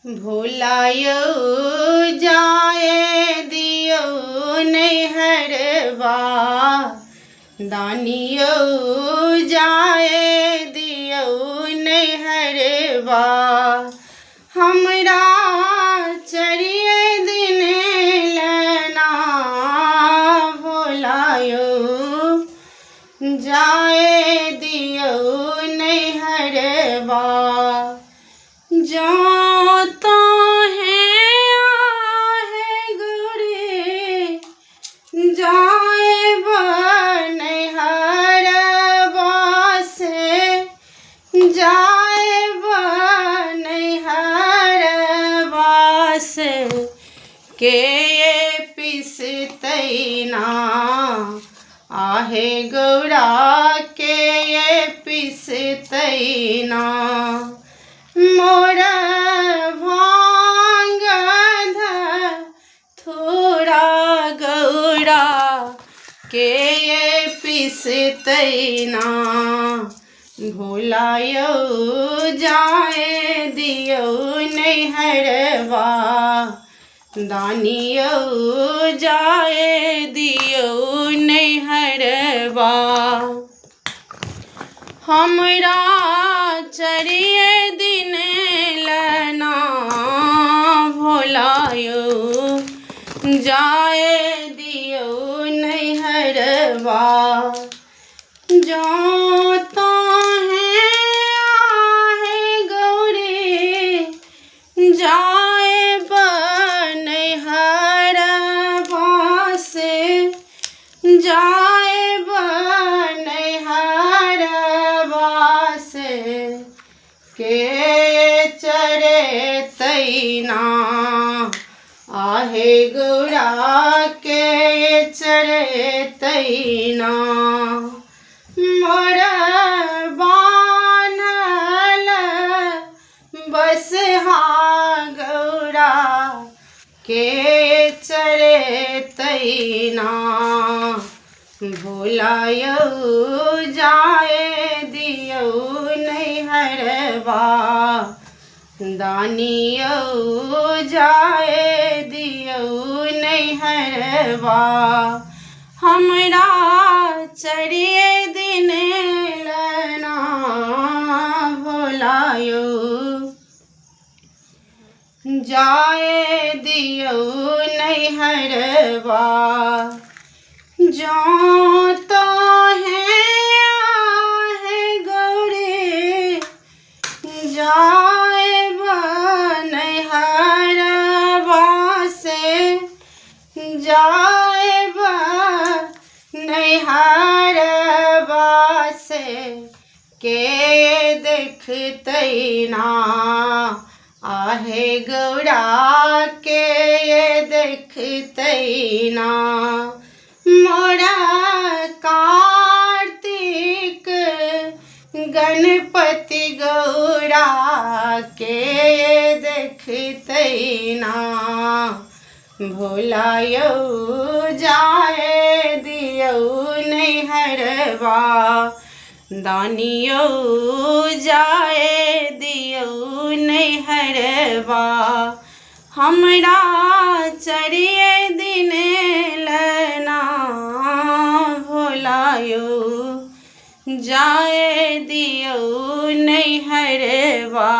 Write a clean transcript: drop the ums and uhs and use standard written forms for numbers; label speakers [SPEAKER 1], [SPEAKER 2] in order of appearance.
[SPEAKER 1] भोला यौ जाए दियौ नैहरबा, दानी यौ जाए दियौ नैहरबा। हमरा चरिए दिन लेना भोला यौ जाए दियौ नैहरबा। जँ तोहें आहे गौरी जाएब नैहरबा से, जाएब नैहरबा से, के पिसतै ना आहे गौरा, के पिसतै ना। मोर भांग थोड़ा गौरा, के पिसतै ना। भोला यौ जाए दियौ नैहरबा, दानी यौ जाए दियौ नैहरबा। हमरा चरिए दिन लेना भोला यौ जाए दियौ नैहरबा। जँ तोहें आहे गौरी जाएब नैहरबा से, जाएब नैहरबा से, के चढ़तै ना आहे गौरा, के चढ़तै ना। मोर बान्हल बसहा गौरा, के चढ़तै ना। भोला यौ जाए दियौ नैहरबा, दानी यौ जाए दियौ नैहरबा। हमरा चरिए दिन लेना भोला यौ जाए दियौ नैहरबा। जँ तोहें आहे गौरी जाएब नैहरबा से, जाएब नैहरबा से, के देखतै ना आहे गौरा, के देखतै ना। मोरा कार्तिक गणपति गौरा, के देखतै ना। भोला यौ जाए दियौ नैहरबा, दानी यौ जाए दियौ नैहरबा। हमरा चरिए दिन लेना भोला यौ जाए दियौ नैहरबा।